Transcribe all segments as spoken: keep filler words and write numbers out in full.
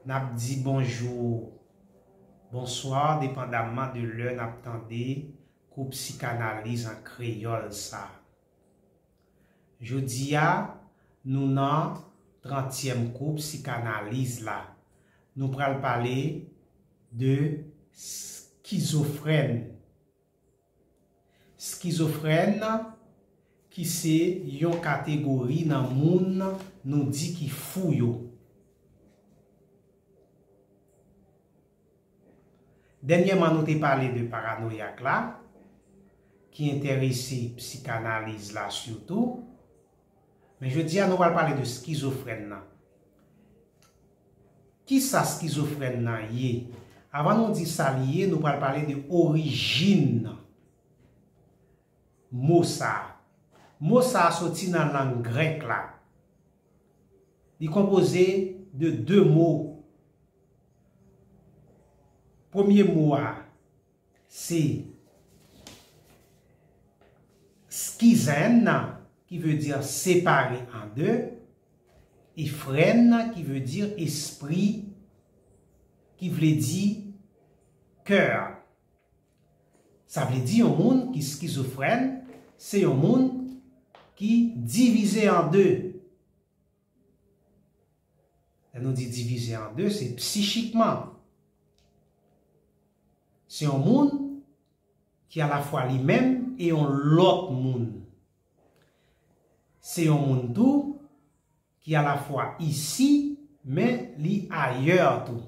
N ap di bonjou, bonswa, depandamman de lè n ap tande kou psikanaliz an kreyòl sa. Jodi a, nou nan trantyèm kou psikanaliz la. Nou pral pale de skizofrèn. Skizofrèn, ki se yon kategori nan moun nou di ki fou yo. Dènyèman, nou te pale de paranoyak la, ki enterese psikanaliz la sitou. Men jodi a, nou pral pale de skizofrèn nan. Kisa skizofrèn nan ye? Avan nou di sa li ye, nou pral pale de orijin mo sa a. Mo sa a soti nan lang grèk la. Li konpoze de de mo. Premye mo a, se skizèn, ki vle di separe an de, e frèn, ki vle di espri, ki vle di kè. Sa vle di yon moun ki skizofrèn, se yon moun ki divize an de. Lè nou di divize an de, se psichikman. Se yon moun ki alafwa li menm e yon lòt moun. Se yon moun tou ki alafwa isi, men li ayè tou.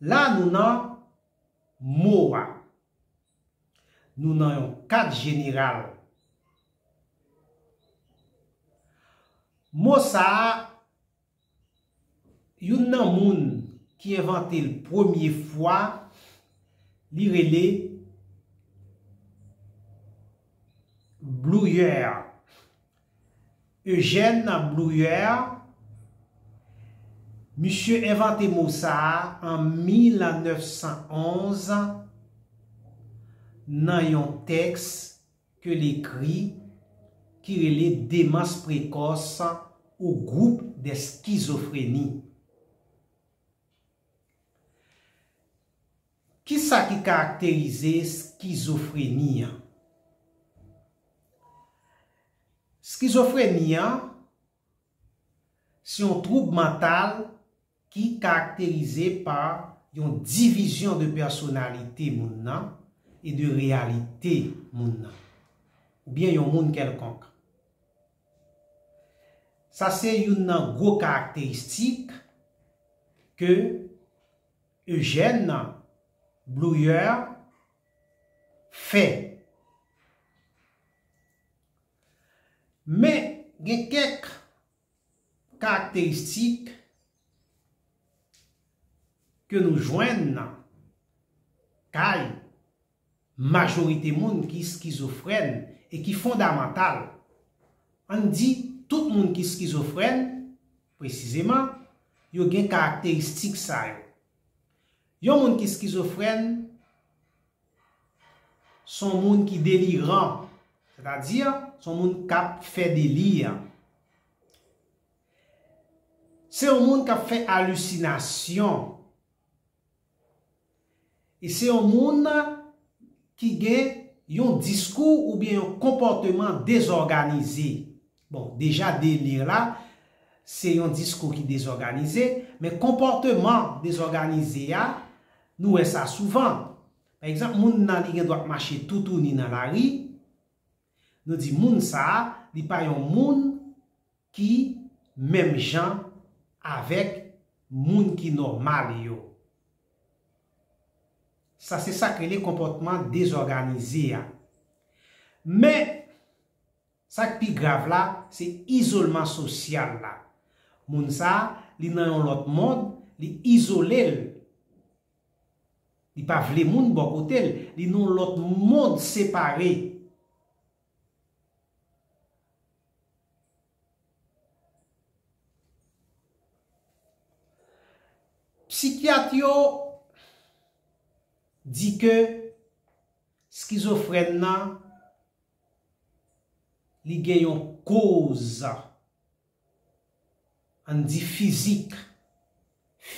La nou nan mo a. Nou nan yon kad jeneral. Mo sa a, youn nan moun ki envante l premye fwa, li rele Bleuler. Eugène Bleuler, misye envante mo sa a an mil nèf san onz nan yon tèks ke l ekri ki rele Démence précoce ou groupe de schizophrénie. Kisa ki karakterize skizofreni an? Skizofreni an se yon twoub mantal ki karakterize pa yon divizyon de pèsonalite moun nan e de reyalite moun nan, oubyen yon moun kèlkonk. Sa se youn nan gwo karakteristik ke Eugène Bleuler fè. Men, gen kèk karakteristik ke nou jwenn kay majorite moun ki skizofrèn e ki fondamantal. Ann di, tout moun ki skizofrèn, presizeman, yo gen karakteristik sa yo. Yon moun ki skizofrèn, se yon moun ki deliran, sètadi, se yon moun k ap fè deli. Se yon moun k ap fè alisinasyon. E se yon moun ki gen yon diskou oubyen yon konpòteman dezòganize. Bon, deja, deli la, se yon diskou ki dezòganize, men konpòteman dezòganize a, nou wè sa souvan. Pa egzanp, moun nan, li gen dwa ap mache toutouni nan lari, nou di moun sa a, li pa yon moun ki menm jan avèk moun ki nòmal yo. Sa se sa k rele konpòtman dezòganize a. Men, sa k pi grav la, se izolman sosyal la. Moun sa a, li nan yon lòt mond, li izole l. Li pa vle moun bò kote l, li nan yon lòt mond separe. Sikyat yo di ke skizofrèn nan, li gen yon koz. ann di fizik,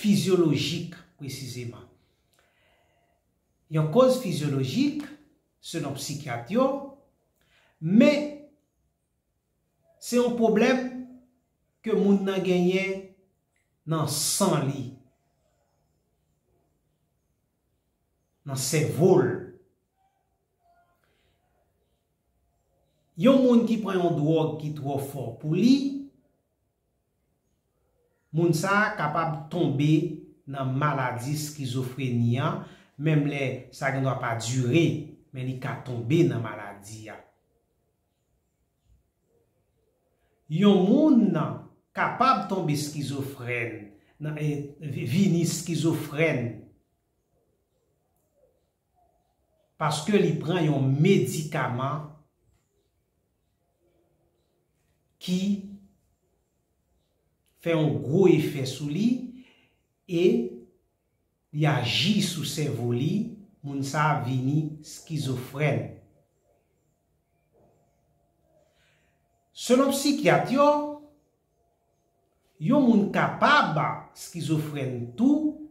fizyolojik presizeman. Yon koz fizyolojik, selon psikyat yo, men se yon pwoblèm ke moun nan genyen nan san li, nan sèvo l. Yon moun ki pran yon dwòg ki twò fò pou li, moun sa a kapab tonbe nan maladi skizofreni an, menm lè sa gendwa pa dire, men li ka tonbe nan maladi a. Yon moun kapab tonbe skizofrèn, nan, e, vi-, vini skizofrèn, paske li pran yon medikaman ki fè yon gwo efè sou li e li aji sou sèvo li, moun sa a vini skizofrèn. Selon psikyat yo, yon moun kapab skizofrèn tou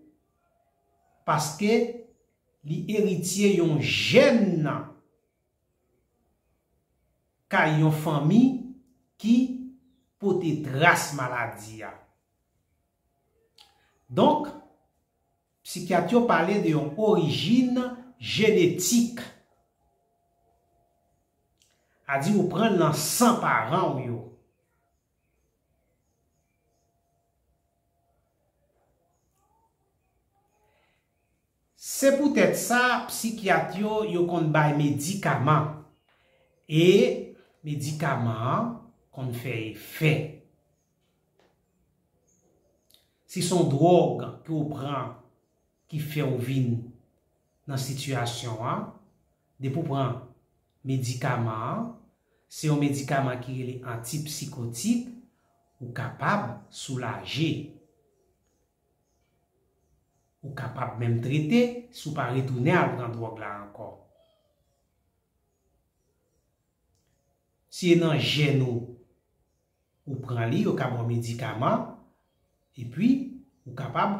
paske li eritye yon jèn kay yon fanmi ki pote tras maladi a. Donk, psikyat yo pale de yon orijin jenetik. A di ou pran l nan san paran w yo. Se poutèt sa, psikyat yo, yo konn bay medikaman. E medikaman an konn fè efè. Si se yon dwòg ke w pran ki fè w vin nan sitiyasyon an, depi w pran medikaman an, se yon medikaman ki rele antipsikotik, ou kapab soulaje. Ou kapab menm trete si w pa retounen al pran dwòg la ankò. Si e nan jèn ou, ou pran li, yo ka ba w medikaman, epi ou kapab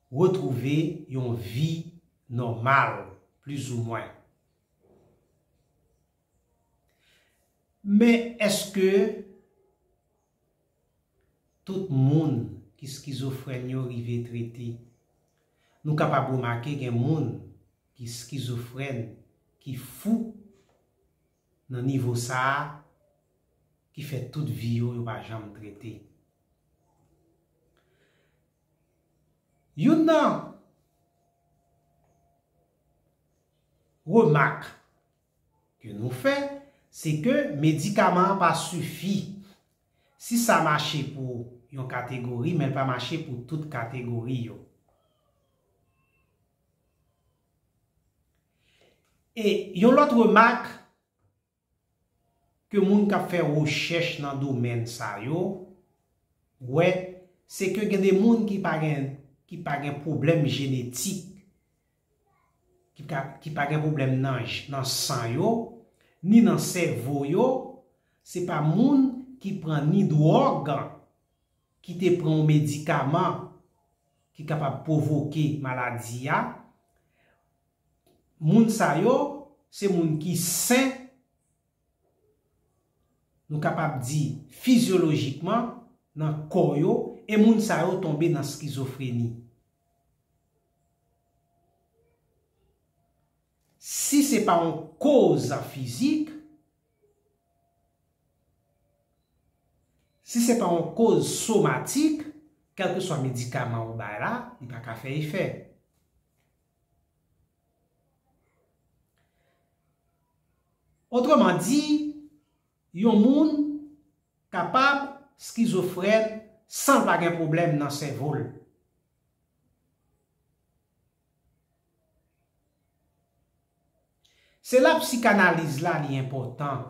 retwouve yon vi nòmal, plizoumwen. Men èske tout moun ki skizofrèn yo rive trete? Nou kapab remake gen moun ki skizofrèn, ki fou nan nivo sa a, ki fè tout vi yo, yo pa janm trete. Youn nan remak ke nou fè, se ke medikaman an pa sifi. Si sa mache pou yon kategori, men l pa mache pou tout kategori yo. E yon lòt remak ke moun k ap fè rechèch nan domèn sa yo wè, se ke gen de moun ki pa gen, ki pa gen pwoblèm jenetik, ki ka, ki pa gen pwoblèm nan j-, nan san yo, ni nan sèvo yo, se pa moun ki pran ni dwòg, ki te pran yon medikaman ki kapab pwovoke maladi a. Moun sa yo, se moun ki sen, nou kapab di fizyolojikman, nan kò yo, e moun sa yo tonbe nan skizofreni. Si se pa yon koz fizik, si se pa yon koz somatik, kèlkeswa medikaman ou bay la, li pa ka fè efè. Otreman di, yon moun kapab skizofrèn san l pa gen pwoblèm nan sèvo l. Se la psikanaliz la li enpòtan.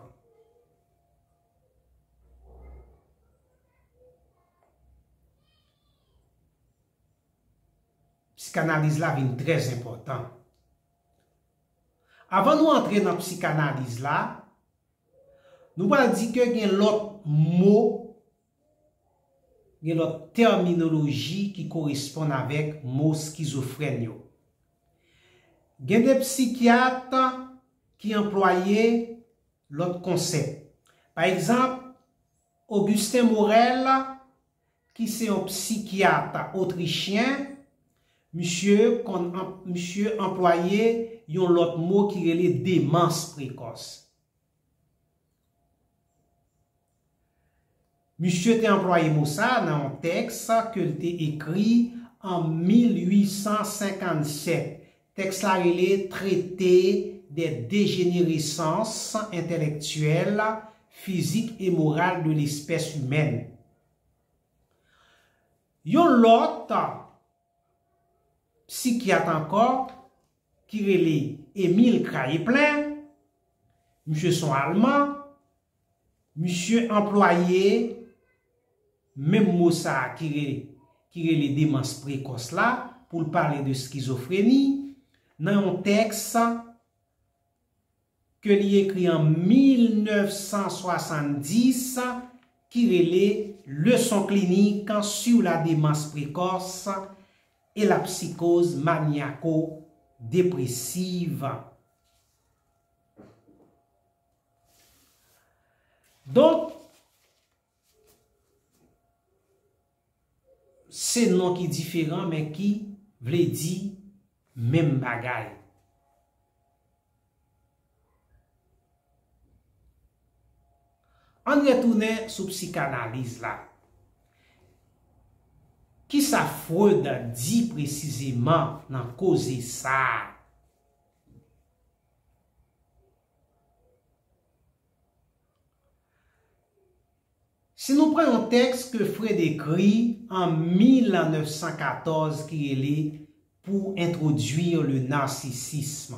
Psikanaliz la vin trè enpòtan. Avan nou antre nan psikanaliz la, nou pral di ke gen lòt mo Gen lòt tèminoloji ki koresponn avèk mo skizofrèn yo. Gen de psikyat ki anplwaye lòt konsèp. Pa egzanp, Augustin Morel, ki se yon psikyat otrichyen, misye konn an-, misye anplwaye yon lòt mo ki rele demans prekòs. Misye te anplwaye mo sa nan yon tèks ke l te ekri an mil uit san senkannsèt. Tèks la rele Traité des dégénérescences intellectuelles, physiques et morales de l'espèce humaine. Yon lòt psikyat ankò ki rele Émile Kraepelin, misye se yon Alman, misye anplwaye menm mo sa a ki rele, ki rele demans prekòs la pou l pale de skizofreni nan yon tèks ke li ekri an mil nèf san swasanndis ki rele Leçon clinique sur la démence précoce et la psychose maniaco-dépressive. Donk, se non ki diferan, men ki vle di menm bagay. Ann retounen sou psikanaliz la. Kisa Freud di presizeman nan koze sa a? Si nou pran yon tèks ke Freud ekri an mil nèf san katòz ki rele Pour introduire le narcissisme,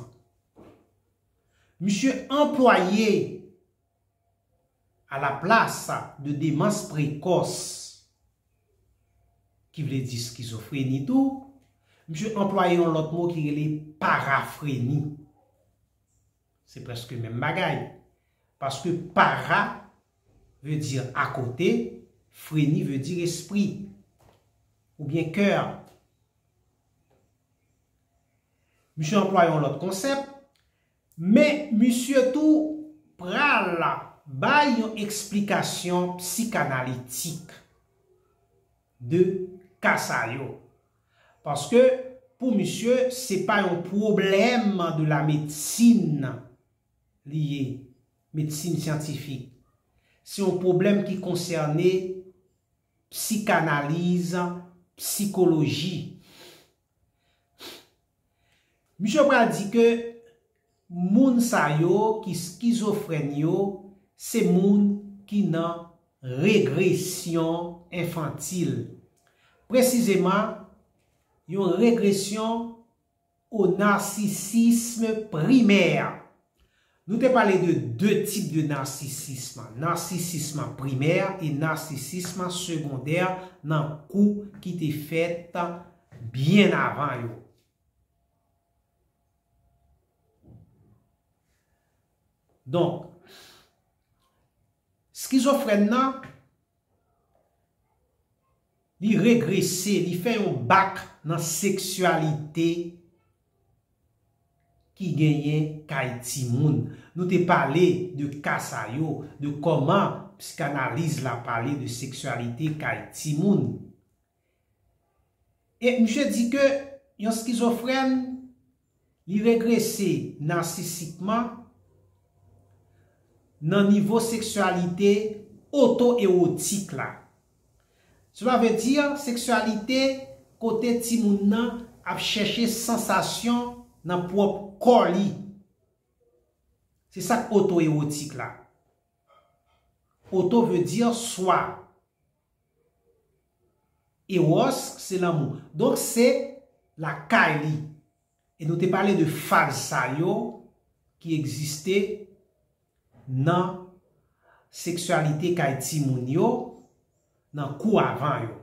misye anplwaye à la place de démence précoce, ki vle di skizofreni tou, misye anplwaye yon lòt mo ki rele parafreni. Se prèske menm bagay. Paske para vle di akote, freni vle di espri oubyen kè. Misye anplwaye yon lòt konsèp, men misye tou pral bay yon eksplikasyon psikanalitik de ka sa yo. Paske pou misye, se pa yon pwoblèm de la medsin li ye, medsin syantifik. Se yon pwoblèm ki konsène psikanaliz, psikoloji. Misye pral di ke moun sa yo ki skizofrèn yo, se moun ki nan regresyon enfantil. Presizeman, yon regresyon au narcissisme primaire. Nou te pale de de tip de narsisism, narsisism primè e narsisism segondè nan kou ki te fèt byen avan yo. Donk, skizofrèn nan, li regrese, li fè yon bak nan seksyalite ki genyen kay timoun. Nou te pale de ka sa yo, de kòman psikanaliz la pale de seksyalite kay timoun. E misye di ke yon skizofrèn, li regrese narsisikman nan nivo seksyalite oto-ewotik la. Sela vle di seksyalite kote timoun nan ap chèche sansasyon nan pwòp kò li. Se sa k oto-ewotik la. Oto vle di swa. Eros, se lanmou. Donk, se lakay li. E nou te pale de faz sa yo ki egziste nan seksyalite kay timoun yo, nan kou avan yo.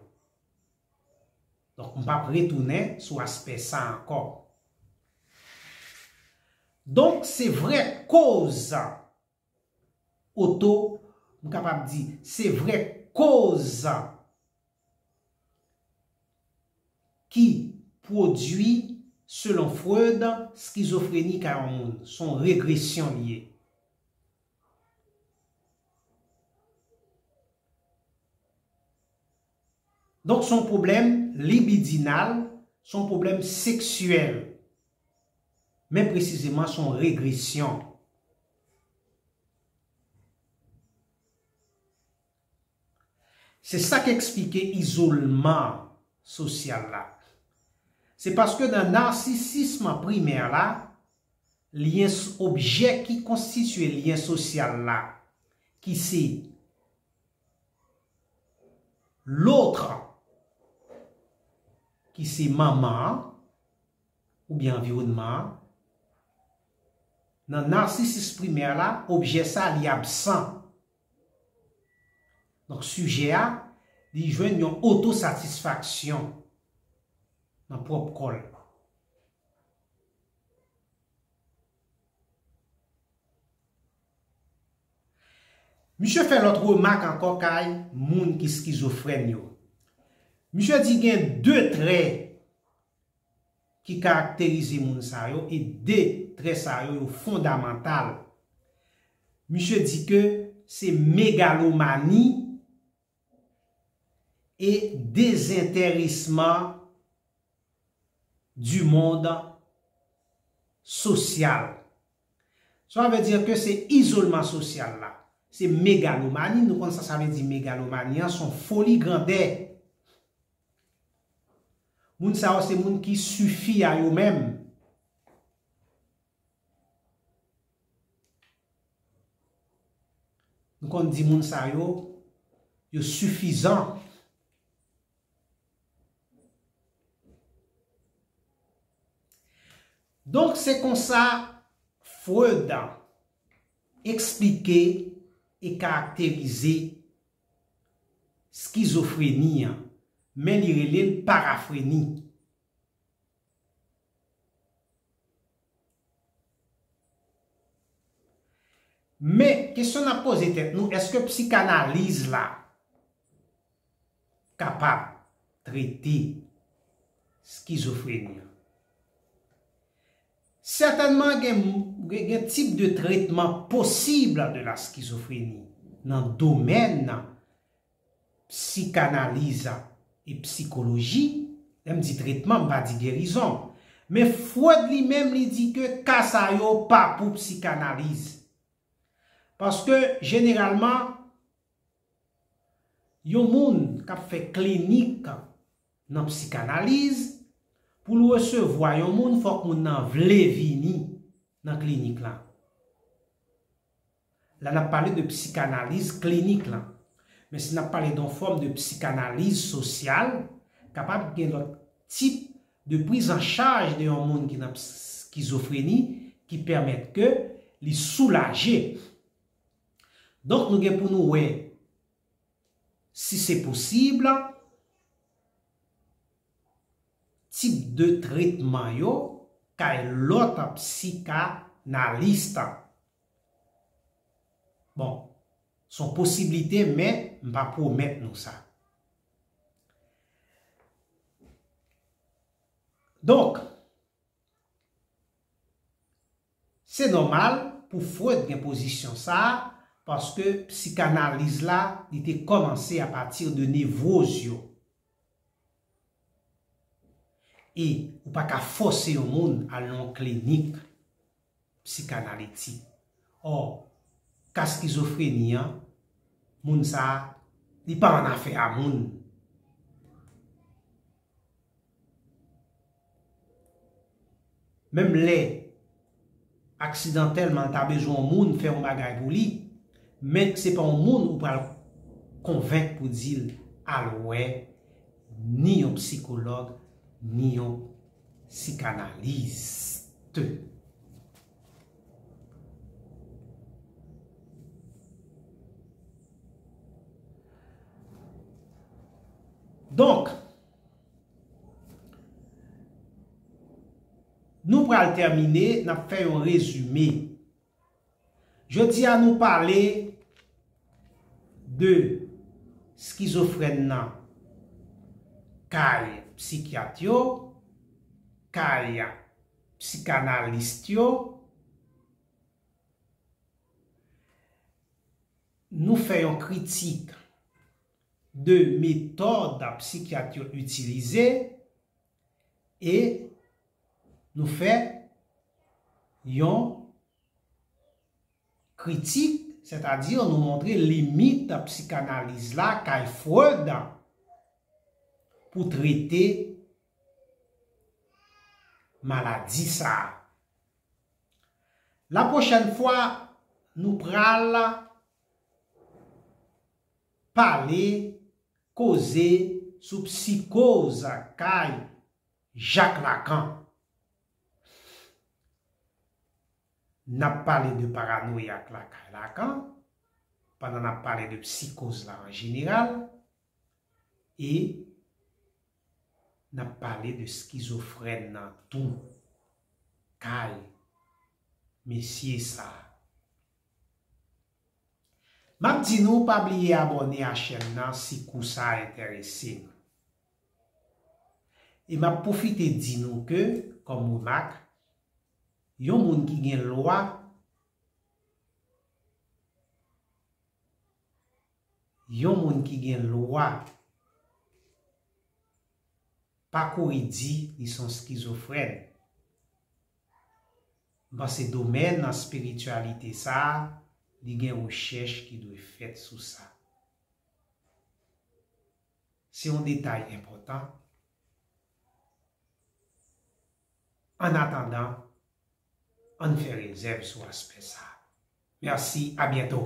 Donk, m p ap retounen sou aspè sa ankò. Donk, se vrè koz oto, m kapab di, se vrè koz ki pwodui, selon Freud, skizofreni kay yon moun. Se yon regresyon li ye. Donk, se yon pwoblèm libidinal, se yon pwoblèm seksyèl. Men presizeman, se yon regresyon. Se sa k eksplike izolman sosyal la. Se paske nan narsisism primè la, lyen s-, objè ki konstitye lyen sosyal la, ki se lòt, ki se manman an, oubyen anviwònman an, nan narsisis primè la, objè sa li absan. Donk, sijè a, li jwenn yon otosatisfaksyon nan pwòp kò l. Misye fè lòt remak ankò kay moun ki skizofrèn yo. Misye di gen de trè ki karakterize moun sa yo, e de trè sa yo, yo fondamantal. Misye di ke se megalomani e dezenteresman du monde sosyal. Sa vle di ke se izolman sosyal la. Se megalomani, nou konn sa sa vle di megalomani an, se yon foli grandè. Moun sa yo se moun ki sifi a yo menm. Nou konn di moun sa yo, yo sifizan. Donk, se konsa Freud eksplike e karakterize skizofreni an, men li rele l parafreni. Men, kesyon n ap poze tèt nou, èske psikanaliz la kapab trete skizofreni an? Sètènman, gen, gen, gen tip de trètman posib de la skizofreni nan domèn psikanaliz e psikoloji. Lè m di trètman, m pa di gerizon. Men Freud li menm, li di ke ka sa yo pa pou psikanaliz. Paske, jeneralman, yon moun k ap fè klinik nan psikanaliz, pou l resevwa yon moun, fòk moun nan vle vini nan klinik la. La, n ap pale de psikanaliz klinik la. Men si n ap pale de yon fòm de psikanaliz sosyal, kapab gen lòt tip de priz an chaj de yon moun ki nan skizofreni ki pèmèt ke li soulaje. Donk, nou gen pou nou wè si se posib, tip de trètman yo kay lòt psikanalis. Bon, se yon posiblite, men m pa pwomèt nou sa. Donk, se nòmal pou Freud gen pozisyon sa a, paske psikanaliz la, li te kòmanse apati de nevroz yo. E ou pa ka fòse yon moun al nan yon klinik psikanalitik. Ò, ka skizofreni an, moun sa a, li pa annafè a moun. Menm lè aksidantèlman l ta bezwen yon moun fè yon bagay pou li, men se pa yon moun ou pral konvenk pou di l al wè ni yon psikològ, ni yon psikanalist. Donk, nou pral tèmine, n ap fè yon rezime. Jodi a, nou pale de skizofrèn nan, kay psikyat yo, kay psikanalis yo. Nou fè yon kritik de metòd psikyat yo itilize e nou fè yon kritik, sètadi nou montre limit psikanaliz la kay Freud pou trete maladi sa a. La pwochèn fwa, nou pral pale, koze sou psikoz kay Jacques Lacan. N ap pale de paranoya k lakay Lacan, pandan n ap pale de psikoz la an jeneral, e n ap pale de skizofrèn nan tou, kay mesye sa a. M ap di nou pa bliye abòne a chèn nan si kou sa a enterese nou. E m ap pwofite di nou ke, kòm remak, yon moun ki gen lwa, yon moun ki gen lwa pa kouri di li se yon skizofrèn. M panse domèn nan espirityalite sa a, li gen rechèch ki dwe fèt sou sa. Se yon detay enpòtan. Annatandan, ann fè rezèv sou aspè sa a. Mèsi, a byento.